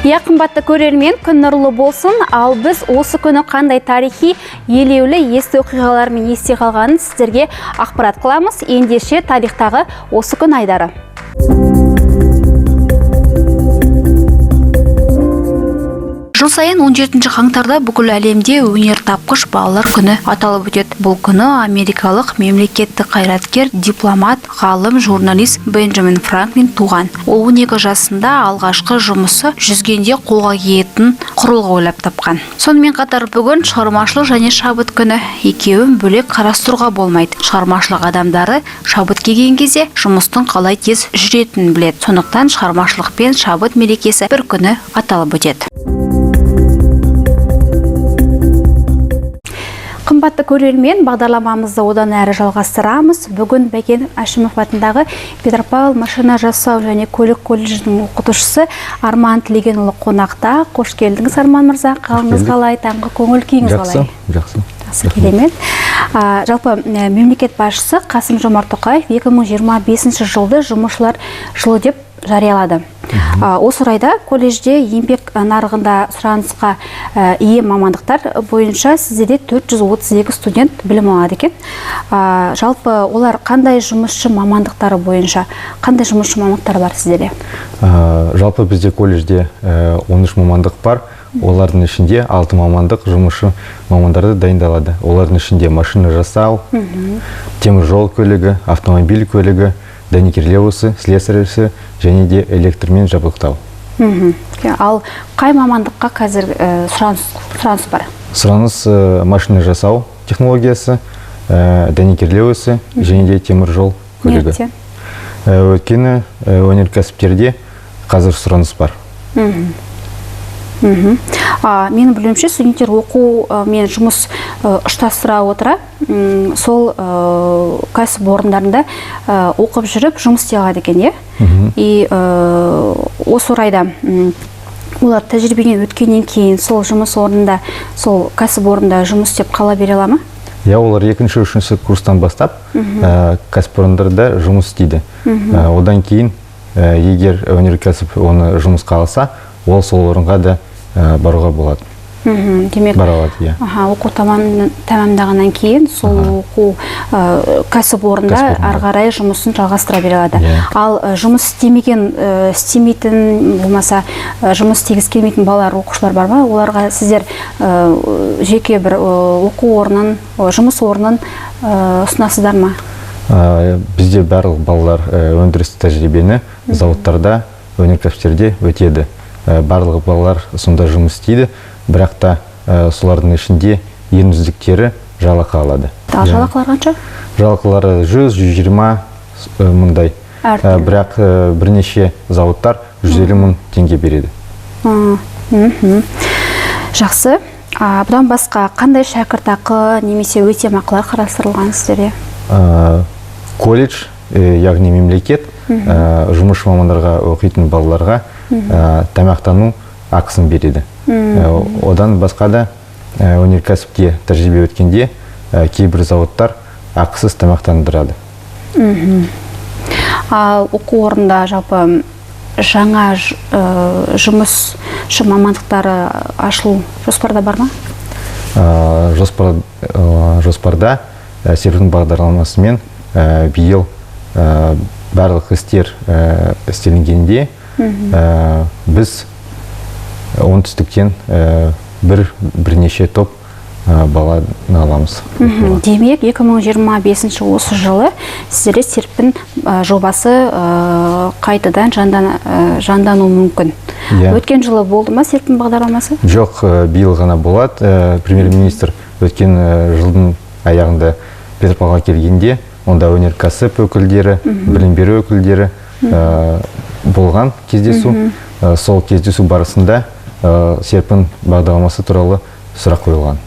Иә, қымбатты көрермен, күн нұрлы болсын. Ал біз осы күні қандай тарихи, елеулі есті оқиғалармен есте қалғанын сіздерге ақпарат қыламыз. Ендеше тарихтағы осы күн айдары. Жыл сайын 17 қаңтарда бүкіл әлемде өнертапқыш балалар күні аталып өтеді. Бұл күні америкалық мемлекеттік қайраткер, дипломат, ғалым, журналист Бенджамин Франклин туған. Ол 12 жасында алғашқы жұмысы жүзгенде қолға киетін құрылғы ойлап тапқан. Сонымен қатар бүгін шығармашылық және шабыт күні, екеуін бөлек қарастыруға болмайды. Шығармашылық адамдары шабыт келген кезде жұмыстың қалай тез жүретінін біледі. Сондықтан шығармашылық пен шабыт мерекесі бір күні аталып өтеді. Қымбатты көрермен, бағдарламамызды одан әрі жалғастырамыз. Бүгін Бәкен Әшімов атындағы Петропавл машина жасау және көлік колледжінің оқытушысы Арман Тілегенұлы қонақта. Қош келдіңіз, Арман мырза. Қалыңыз қалай? Таңғы көңіл күйіңіз қалай? Жақсы, жақсы. Керемет. Жалпы мемлекет басшысы Қасым-Жомарт Тоқаев 2025 жылды жұмысшылар жылы деп жариялады. Осы орайда колледжде еңбек нарығында сұранысқа ие мамандықтар бойынша сіздерде 432 студент білім алады екен. Жалпы олар қандай жұмысшы мамандықтары бойынша, қандай жұмысшы мамандықтары бар сіздерде? Жалпы бізде колледжде 13 мамандық бар. Олардың ішінде 6 мамандық жұмысшы мамандарды дайындалады. Олардың ішінде машина жасау, темір жол көлігі, автомобиль көлігі, дәнекерлеу ісі, слесарь ісі және де электрмен жабдықтау. Ал қай мамандыққа қазір сұраныс бар? Сұраныс машина жасау технологиясы, дәнекерлеу ісі және де темір жол көлігі. Өйткені өнеркәсіптерде қазір сұраныс бар. Менің білуімше, студенттер оқу мен жұмыс ұштастыра отыра, сол кәсіп орындарында оқып жүріп жұмыс істей алады екен, иә? И осы орайда олар тәжірибеден өткеннен кейін сол жұмыс орнында, сол кәсіп орнында жұмыс істеп қала бере ала ма? Иә, олар екінші, үшінші курстан бастап кәсіпорындарда жұмыс істейді. Одан кейін егер өнеркәсіп оны жұмысқа алса, ол сол орынға да баруға болады. Демек, бара алады, иә. Оқу тәмамдағаннан кейін сол оқу кәсіп орнында ары қарай жұмысын жалғастыра бере алады. Ал жұмыс істемеген, істемейтін, болмаса жұмыс істегісі келмейтін балалар, оқушылар бар ма? Оларға сіздер жеке бір оқу орнын, жұмыс орнын ұсынасыздар ма? Бізде барлық балалар өндірістік тәжірибені зауыттарда, өнеркәсіптерде өтеді. Барлық балалар сонда жұмыс істейді, бірақ та солардың ішінде ең үздіктері жалақы алады. Ал жалақылар қанша? Жалақылары 100-120 мыңдай. Бірақ бірнеше зауыттар 150 мың теңге береді. Жақсы. Бұдан басқа қандай шәкіртақы немесе өтемақылар қарастырылған сіздерде? Колледж, яғни мемлекет, жұмысшы мамандарға оқитын балаларға тамақтану ақысын береді. Одан басқа да өнеркәсіпте тәжірибе өткенде кейбір зауыттар ақысыз тамақтандырады. Ал оқу орнында жалпы жаңа жұмысшы мамандықтары ашылу жоспарда бар ма? Жоспарда серпін бағдарламасымен биыл барлық істер істелінгенде біз оңтүстіктен бірнеше топ баланы аламыз. Демек, 2025 осы жылы сіздерде серпін жобасы қайтадан жандануы мүмкін. Өткен жылы болды ма серпін бағдарламасы? Жоқ, биыл ғана болады. Премьер-министр өткен жылдың аяғында Петропавлға келгенде, онда өнеркәсіп өкілдері, білім беру өкілдері болған кездесу. Сол кездесу барысында серпін бағдарламасы туралы сұрақ қойылған.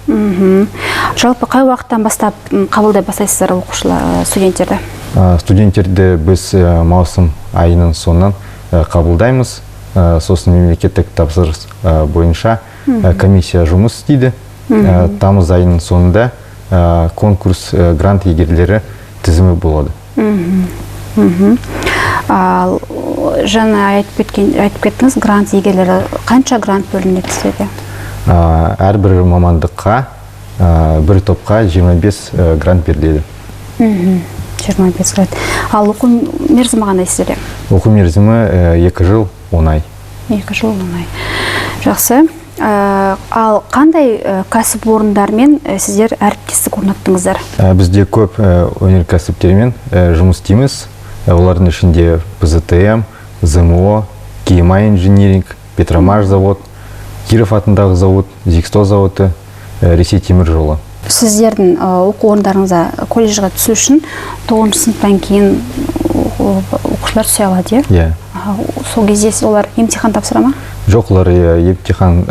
Жалпы қай уақыттан бастап қабылдай бастайсыздар оқушылар, студенттерді? Студенттерді біз маусым айының соңынан қабылдаймыз. Сосын мемлекеттік тапсырыс бойынша комиссия жұмыс істейді. Тамыз айының соңында конкурс грант иегерлері тізімі болады. Ал Жаңа айтып кеттіңіз, грант иегерлері. Қанша грант бөлінеді сіздерге? Әрбір мамандыққа, бір топқа 25 грант беріледі. 25 грант. Ал оқу мерзімі қандай сіздерде? Оқу мерзімі 2 жыл 10 ай. 2 жыл 10 ай. Жақсы. Ал қандай кәсіпорындармен сіздер әріптестік орнаттыңыздар? Бізде көп өнеркәсіптермен жұмыс істейміз. Олардың ішінде ПЗТМ, ЗМО, КМА инжиниринг, Петромаш завод, Киров атындағы завод, Зиксто зауыты, Ресей темір жолы. Сіздердің оқу орындарыңызға, колледжге түсу үшін 9 сыныптан кейін оқушылар түсе алады, иә? Иә. Сол кезде олар емтихан тапсыра ма? Жоқ, олар емтихан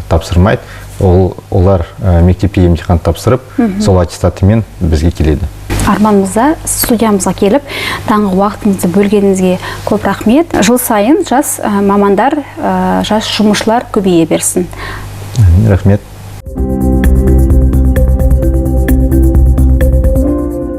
тапсырмайды. Олар мектепте емтихан тапсырып, сол аттестатымен бізге келеді. Арман мырза, студиямызға келіп, таңғы уақытыңызды бөлгеніңізге көп рахмет. Жыл сайын жас мамандар, жас жұмысшылар көбейе берсін. Рахмет.